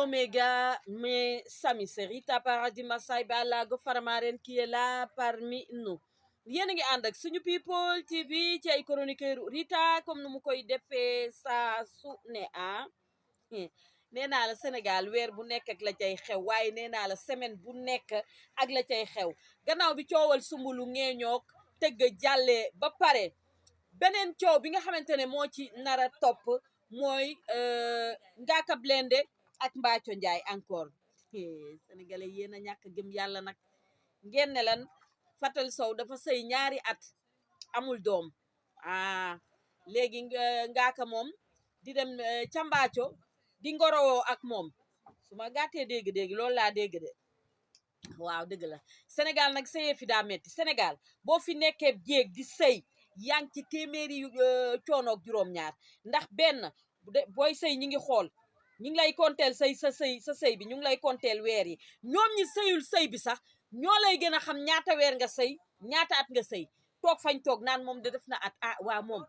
mes gars, mes amis, c'est Rita Paradis Massaï Balago Faramaren qui est là parmi nous. Yéen a ngi ànd ak suñu people TV ci ay chroniqueur Rita comme nu mu koy defee saa su ne nee naa la Sénégal weer bu nekk ak la cay xew waaye nee naa la semaine bu nekk ak la cay xew gannaaw bi coowal sumbulu ngeeñook tëgg jàllee ba pare beneen coow bi nga xamante ne moo ci nara topp mooy Ngaka Blindé ak Mbathio Ndiaye encore sénégalais yéen a ñàkk gëm yàlla nag ngeen ne lan Fatal Sow dafa sëy ñaari at amul doom léegi Ngaka moom di dem ca Mbathio di ngorowoo ak moom su ma gàttee dégg-dégg loolu laa dégg de waaw dëgg la Sénégal nag sëyee fi daa metti Sénégal boo fi nekkee jéeg di sëy yaa ngi ci téeméeri coonoog juróom-ñaar ndax benn booy sëy ñi ngi xool ñi ngi lay konteel sa sëy bi ñu ngi lay konteel weer yi ñoom ñi sëyul sëy bi sax ñoo lay gën a xam ñaata weer nga sëy ñaata at nga sëy toog fañ toog naan moom de def na at waa moom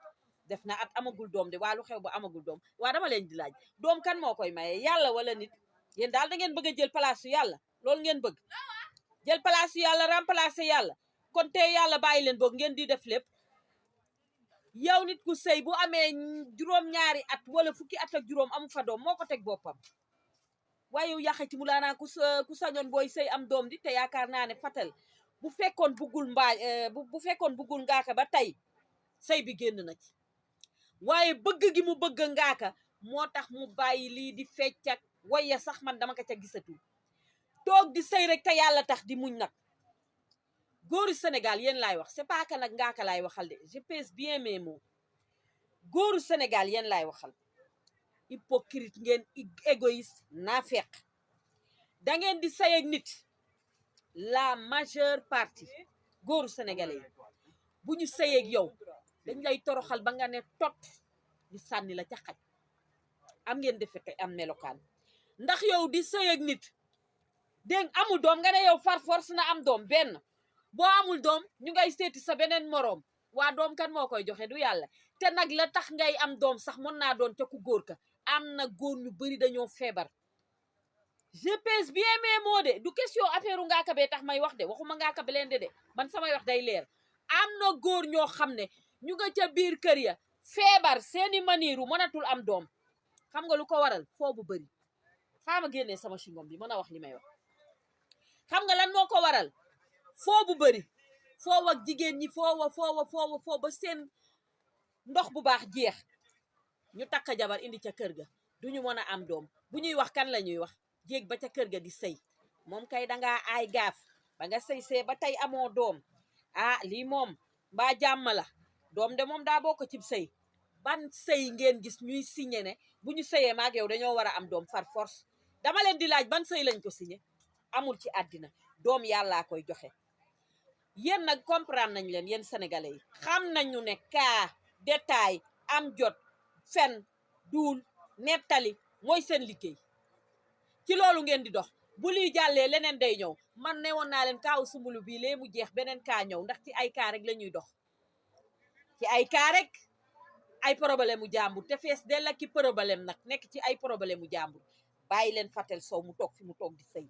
def na at amagul doom de waa lu xew ba amagul doom waa dama leen di laaj doom kan moo koy maye yàlla wala nit yéen daal da ngeen bëgg a jël place yu yàlla loolu ngeen bëgg jël place yu yàlla remplacer yàlla kon te yàlla bàyyi leen boog ngeen di def lépp yow nit ku sëy bu amee juróom-ñaari at wala fukki at ak juróom amu fa doom moo ko teg boppam waaye yow yaxati mu laanaa ku sañoon booy sëy am doom di te yaakaar naa ne Fatal bu fekkoon bu fekkoon buggul Ngaka ba tey sëy bi génn na ci waaye bëgg gi mu bëgg Ngaka moo tax mu bàyyi lii di fecc ak waya sax man dama ko ca gisatul toog di sëy rek te yàlla tax di muñ nag góoru Sénégal yéen laay wax c'est pas que nag Ngaka laay waxal de je pèse bien mes mots góoru Sénégal yéen laay waxal hypocrite ngeen égoïste naafeq da ngeen di sëy ak nit la majeure partie góoru sénégalais yi bu ñu sëy ak yow dañ lay toroxal ba nga ne tot ñu sànni la ca xaj am ngeen defete am melokaan ndax yow di sëy ak nit dégg amul doom nga ne yow far force na am doom benn boo amul doom ñu ngay seeti sa beneen moroom waa doom kan moo koy joxe du yàlla te nag la tax ngay am doom sax mën naa doon ca ku góor ka am na góor ñu bari dañoo feebar je pèse bien mes mots de du question affaire Ngaka bee tax may wax de waxuma Ngaka Blindé de man samay wax day leer am na góor ñoo xam ne ñu nga ca biir kër ya feebar seeni maniiru mënatul am doom xam nga lu ko waral foo bu bëri xaama génnee sama chingom bi mën a wax li may wax xam nga lan moo ko waral foo bu bëri foo ak jigéen ñi foo ba seen ndox bu baax jeex ñu takk jabar indi ca kër ga duñu mën a am doom bu ñuy wax kan la ñuy wax jéeg ba ca kër ga di sëy moom kay dangaa aay gaaf ba nga sëy see ba tey amoo doom lii moom mbaa jàmm la doom de moom daa bokk ci sëy ban sëy ngeen gis ñuy signé ne bu ñu sëyee maag yow dañoo war a am doom far force dama leen di laaj ban sëy lañ ko signé amul ci àddina doom yàllaa koy joxe yéen nag comprendre nañ leen yéen sénégalais yi xam nañu ne cas détail am jot fen duul nettali mooy seen liggéey ci loolu ngeen di dox bu liy jàllee leneen day ñëw man ne woon naa leen kaaw sumbulu bii lee mu jeex beneen kaa ñëw ndax ci ay kaa rek la ñuy dox ci ay kaa rek ay problème mu jàmbur te fees del la ki problème nag nekk ci ay problème mu jàmbur bàyyi leen Fatal Sow mu toog fi mu toog di sëy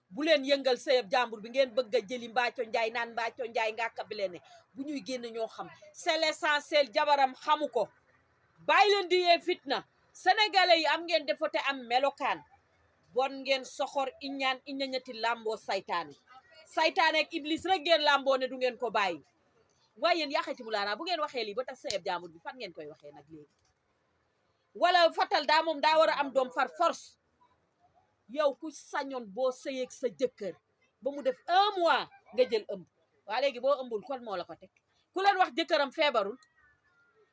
bu leen yëngal sëyab jàmbur bi ngeen bëgg a jëli Mbathio Ndiaye naan Mbathio Ndiaye Ngaka Blindé bu ñuy génn ñoo xam c'est l'essentiel jabaram xamu ko bàyyi leen di yee fitna sénégalais yi am ngeen defote am melokaan bon ngeen soxor iñaan iñañati làmboo saytaane ak iblis rek ngeen làmboo ne du ngeen ko bàyyi waaye yéen yaxati mu laanaa bu ngeen waxee lii ba tax sëyab jàmbur bi fan ngeen koy waxee nag léegi wala Fatal daa moom daa war a am doom far force yow ku sañoon boo sëyeeg sa jëkkër ba mu def 1 mois nga jël ëmb waa léegi boo ëmbul kon moo la ko teg ku leen wax jëkkëram feebarul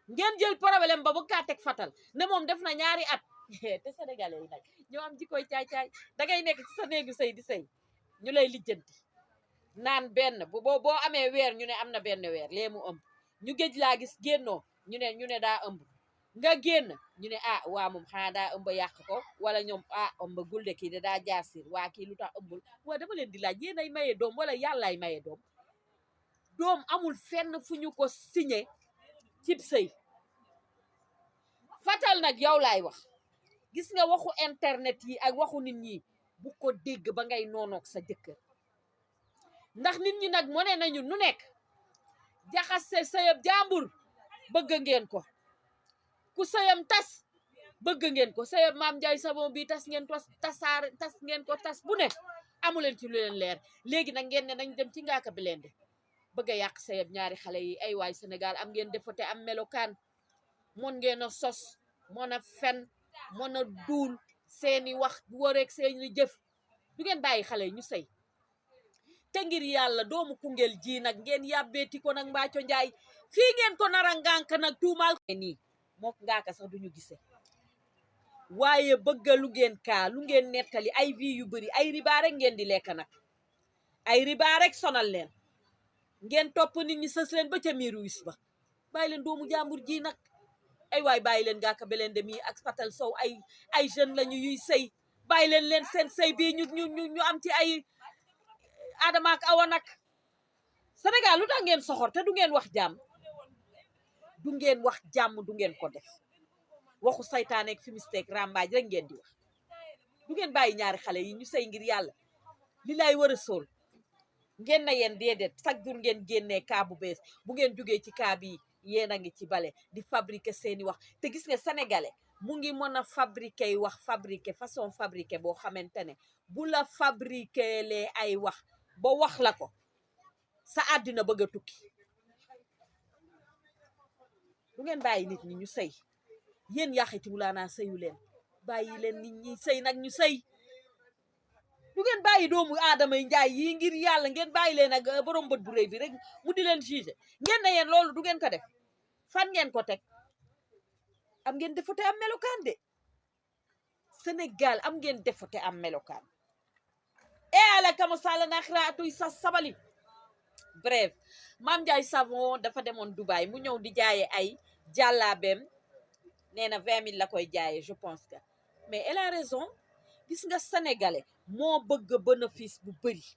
ngeen jël problème ba bu kaa teg Fatal ne moom def na ñaari at te sénégalais yi nag ñoo am jikkoy caay-caay dangay nekk ci sa néegu sëy di sëy ñu lay lijjanti naan benn boo amee weer ñu ne am na benn weer lee mu ëmb ñu géej laa gis génnoo ñu ne daa ëmb nga génn ñu ne waa moom xanaa daa ëmb yàq ko wala ñoom ëmb gulde kii de daa jaasir waa kii lu tax ëmbul waa dama leen di laaj yéen ay maye doom wala yàllaay maye doom amul fenn fu ñu ko signé cib sëy Fatal nag yow laay wax gis nga waxu internet yi ak waxu nit ñi bu ko dégg ba ngay noonoog sa jëkkër ndax nit ñi nag moo ne nañu nu nekk jaxase sëyab jàmbur bëgg ngeen ko ku sëyam tas bëgg ngeen ko sëyab maam Ndiaye Savon bi tas ngeen tas ngeen ko tas bu ne amuleen ci lu leen leer léegi nag ngeen ne nañ dem ci Ngaka Blindé bëgg a yàq sëyab ñaari xale yi ay waay Sénégal am ngeen defote am melokaan mon ngeen a sos mon a fen mon a duul seeni wax wareeg seeni jëf du ngeen bàyyi xale yi ñu sëy te ngir yàlla doomu Koungheul ji nag ngeen yàbbeeti ko nag Mbathio Ndiaye fii ngeen ko nara ngànk nag tuumaal nii mook Ngaka sax duñu gise waaye bëgga lu ngeen kaa lu ngeen nettali ay vie yu bari ay riba rek ngeen di lekk nag ay riba rek sonal leen ngeen topp nit ñi sës leen ba ca miiru wis ba bàyyi leen doomu jàmbur ji nag ay waay bàyyi leen Ngaka Blindé mi ak Fatal Sow ay jeune lañu yuy sëy bàyyi leen seen sëy bii ñu am ci ay Adama ak Awa nag Sénégal lu tax ngeen soxor te du ngeen wax jàmm du ngeen wax jàmm du ngeen ko def waxu saytaane ak fimisteek rambaaj rek ngeen di wax du ngeen bàyyi ñaari xale yi ñu sëy ngir yàlla li lay war a sool ngeen na yeen déedéet chaque jour ngeen génnee kaa bu bees bu ngeen jógee ci kaa bi yéen a ngi ci bale di fabriquer seeni wax te gis nga sénégalais mu ngi mën a fabriquer wax fabriquer façon fabriquer boo xamante ne bu la fabriquer lee ay wax ba wax la ko sa àddina bëgg a tukki du ngeen bàyyi nit ñi ñu sëy yéen yaxiti wulaanaa sëyu leen bàyyi leen nit ñi sëy nag ñu sëy du ngeen bàyyi doomu aadama yi Njaay yi ngir yàlla ngeen bàyyi leen ak borom bët bu rëy bi rek mu di leen juger ngeen ne yéen loolu du ngeen ko def fan ngeen ko teg am ngeen defote am melokaan de Sénégal am ngeen defote am melokaan ala kama sala naxiraatuy sa sabali bref maam Ndiaye Savon dafa demoon Dubaï mu ñëw di jaaye ay jàllaabeem nee na 20 000 la koy jaaye je pense que mais elle a raison gis nga sénégalais moo bëgg bénéfice bu bëri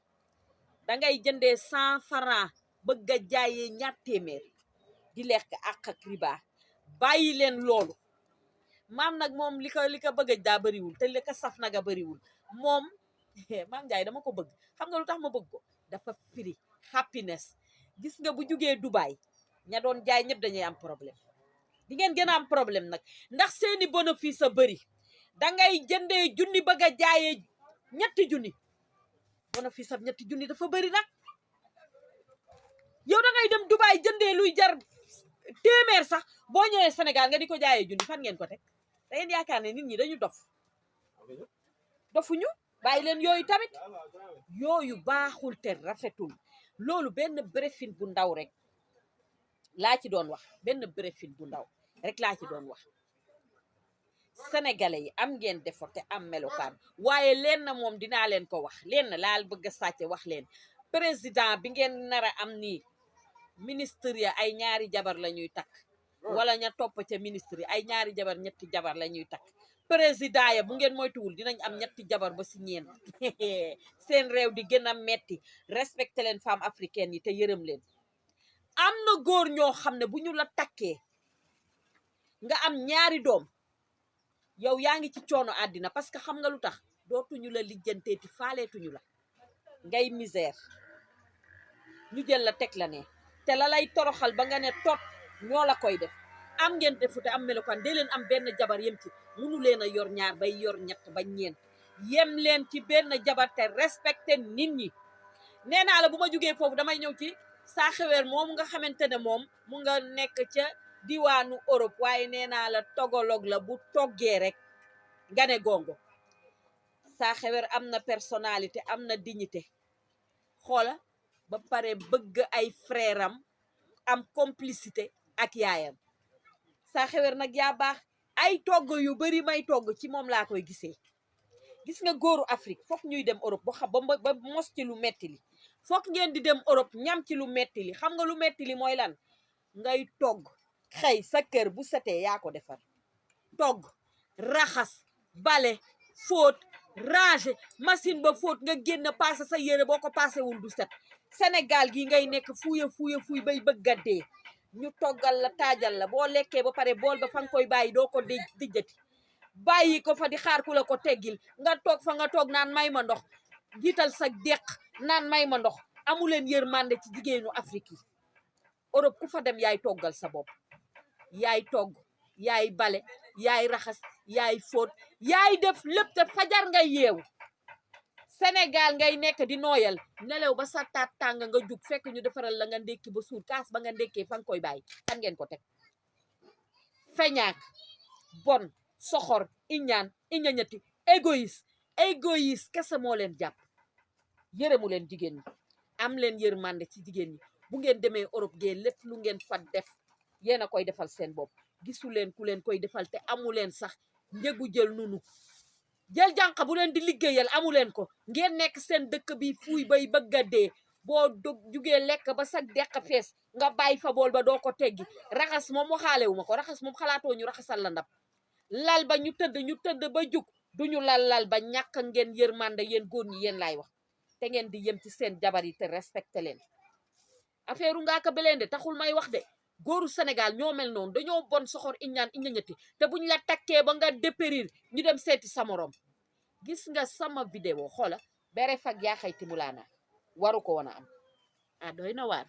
dangay jëndee 100 francs bëgg a jaayee ñaar téeméer di lekk ak riba bàyyi leen loolu maam nag moom li ko bëgg daa bëriwul te li ko saf naga bëriwul moom maam Ndiaye dama ko bëgg xam nga lu tax ma bëgg ko dafa firi happiness gis nga bu jugee Dubaï ña doon jaay ñëpp dañuy am problème di ngeen gën a am problème nag ndax seeni bénéfice a bëri dangay jëndee junni bëgg a jaayee ñetti junni bénéfice ab ñetti junni dafa bëri nag yow dangay dem Dubaï jëndee luy jar téeméer sax boo ñëwee Sénégal nga di ko jaayee junni fan ngeen ko teg da ngeen yaakaar ne nit ñi dañu dofuñu bàyyi leen yooyu tamit yooyu baaxul te rafetul loolu benn brefin bu ndaw rek laa ci doon wax benn brefin bu ndaw rek laa ci doon wax sénégalais yi am ngeen defar te am melokaan waaye leen na moom dinaa leen ko wax leen na laal bëgg a sàcce wax leen président bi ngeen nar a am nii ministre ya ay ñaari jabar la ñuy takk wala ña topp ca ministre yi ay ñaari jabar ñetti jabar la ñuy takk président ya bu ngeen moytuwul dinañ am ñetti jabar ba si ñeent seen réew di gën a metti respecté leen femme africaine yi te yërëm leen am na góor ñoo xam ne bu ñu la takkee nga am ñaari doom yow yaa ngi ci coono àddina parce que xam nga lu tax dootuñu la lijjanteeti faaleetuñu la ngay misère ñu jël la teg la ne te la lay toroxal ba nga ne tot ñoo la koy def am ngeen defu te am melokaan dee leen am benn jabar yem ci munu leen a yor ñaar bay yor ñett ba ñeent yem leen ci benn jabar te respecté nit ñi nee naa la bu ma jógee foofu damay ñëw ci saa xeweer moom nga xamante ne moom mu nga nekk ca diwaanu Europe waaye nee naa la togolog la bu toggee rek nga ne gongo saa xeweer am na personnalité am na dignité xoola ba pare bëgg ay frère am complicité ak yaayam saa xeweer nag yaa baax ay togg yu bari may togg ci moom laa koy gisee gis nga góoru Afrique foog ñuy dem Europe ba mos ci lu metti li foog ngeen di dem Europe ñam ci lu metti li xam nga lu metti li mooy lan ngay togg xëy sa kër bu setee yaa ko defar togg raxas bale fóot ranger machine ba fóot nga génn paase sa yére boo ko paasewul du set Sénégal gi ngay nekk fuuy bay bëgg a dee ñu toggal la taajal la boo lekkee ba pare bool ba fa nga koy bàyyi doo ko dijjati bàyyi ko fa di xaar ku la ko teggil nga toog fa nga toog naan may ma ndox jiital sa deq naan may ma ndox amuleen yërmande ci jigéenu Afrique yi. Europe ku fa dem yaay toggal sa bopp, yaay togg, yaay bale, yaay raxas, yaay fóot, yaay def lépp te fajar ngay yeewu. Sénégal ngay nekk di nooyal nelew ba sa taat tàng nga jug fekk ñu defaral la nga ndékki ba suur kaas ba nga ndékkee fa nga koy bàyyi fan ngeen ko teg. Feñaak bon soxor iñañati égoïste kese moo leen jàpp. Yërëmu leen jigéen ñi, am leen yërmande ci jigéen ñi. Bu ngeen demee Europe gee lépp lu ngeen fa def yéen a koy defal seen bopp, gisu leen ku leen koy defal te amu leen sax njëgu jël nunu jël jànq bu leen di liggéeyal amu leen ko. Ngeen nekk seen dëkk bi fuuy bay bëgg a dee boo jugee lekk ba sag deq fees nga bàyyi fa bool ba doo ko teggi. Raxas moom waxaalewu ma ko, raxas moom xalaatoo ñu raxasal la ndab. lal ba ñu tëdd ba jug duñu lal ba ñàkk ngeen yërmande yéen góor ñi yéen laay wax. te ngeen di yem ci seen jabar yi te respecté leen. Affaire Ngaka Blindé taxul may wax de, góoru Sénégal ñoo mel noonu dañoo bon soxor iñañati te buñ la takkee ba nga dépérir ñu dem seeti sa morom. Gis nga sama vidéo xoola bere fag yaa xayti mulaana waru ko woon a am. Doy na waar.